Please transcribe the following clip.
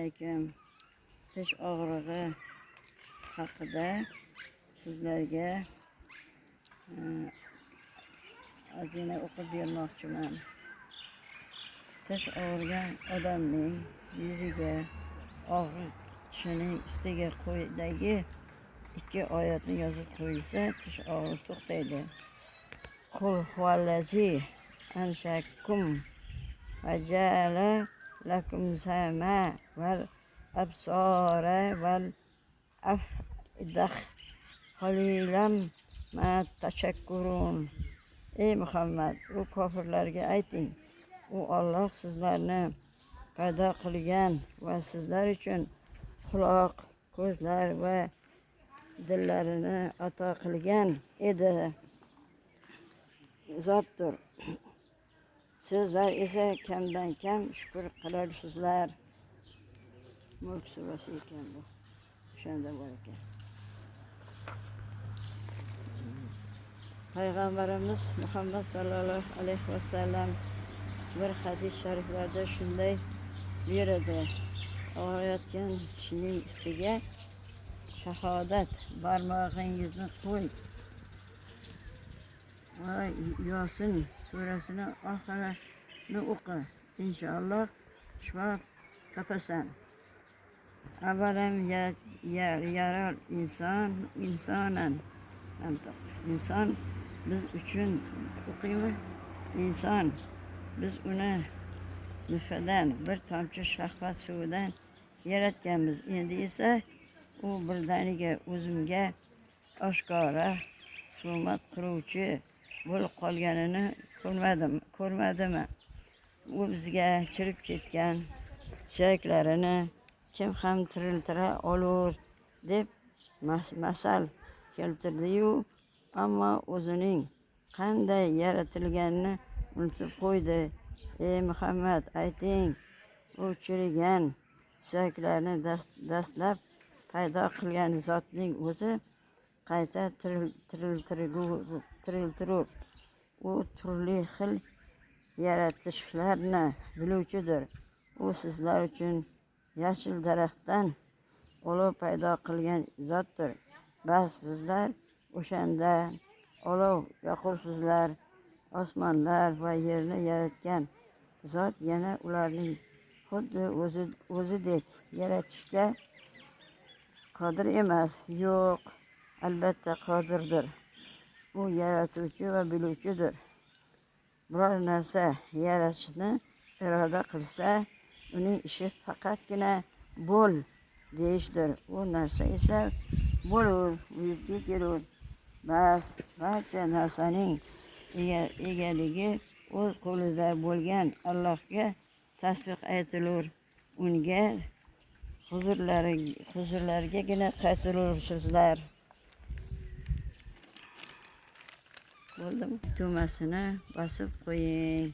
Alaykum. Tish og'rig'i haqida sizlarga ozgina o'qib bermoqchiman. Tish og'rigan odamning yuziga og'riq tishining ustiga quyidagi ikki oyatni yozib qo'yilsa, tish og'rig'i to'xtaydi. Qul huvallazi anshakum va ja'ala lakum sama val absora val afidah qalilan ma tashakkurun. Ey Muhammad, u kofirlarga ayting, u Alloh sizlarni paydo qilgan va sizlar uchun quloq, ko'zlar va dillarini ato qilgan edi. Zotdir. Sizlar esa kamdan kam shukr qilarsizlar. Mulk surasi ekan bu. O'shanda bor ekan. Payg'ambarimiz Muhammad sallallohu alayhi vasallam bir hadis shariflarda shunday buyuradi: og'riyotgan tishining ustiga shahodat barmog'ingizni qo'y va Yosin surasini oxirini o'qi. Inshaalloh shifo topasan. Avalam yaral inson insonan inson biz uchun o'qiymi? Inson biz uni nutfadan, bir tomchi shahvat suvidan yaratganmiz. Endi esa u birdaniga o'zimga oshkora husumat qiluvchi bo'lib qolganini ko'rmadimi? U bizga chirib ketgan suyaklarini kim ham tiriltira olur deb masal keltirdi-yu, ammo o'zining qanday yaratilganini unutib qo'ydi. Ey Muhammad, ayting, u chirigan suyaklarni dastlab paydo qilgan zotning o'zi qayta tiriltirur. U turli xil yaratishlarni biluvchidir. U sizlar uchun yashil daraxtdan olov paydo qilgan zotdir. Bas sizlar o'shanda olov yoqursizlar. Osmonlar va yerni yaratgan zot yana ularning xuddi o'zidek yaratishga qodir emas. Yo'q, albatta qodirdir. U yaratuvchi va biluvchidir. Biror narsa yaratishni iroda qilsa, uning ishi faqatgina bo'l deyishdir. U narsa esa bo'lur, vujudga kelur. Bas, barcha narsaning egaligi o'z qo'lida bo'lgan Allohga tasbih aytilur. Unga huzurlarigagina qaytilursizlar. Bo'ldimi? Tugmasini bosib qo'ying.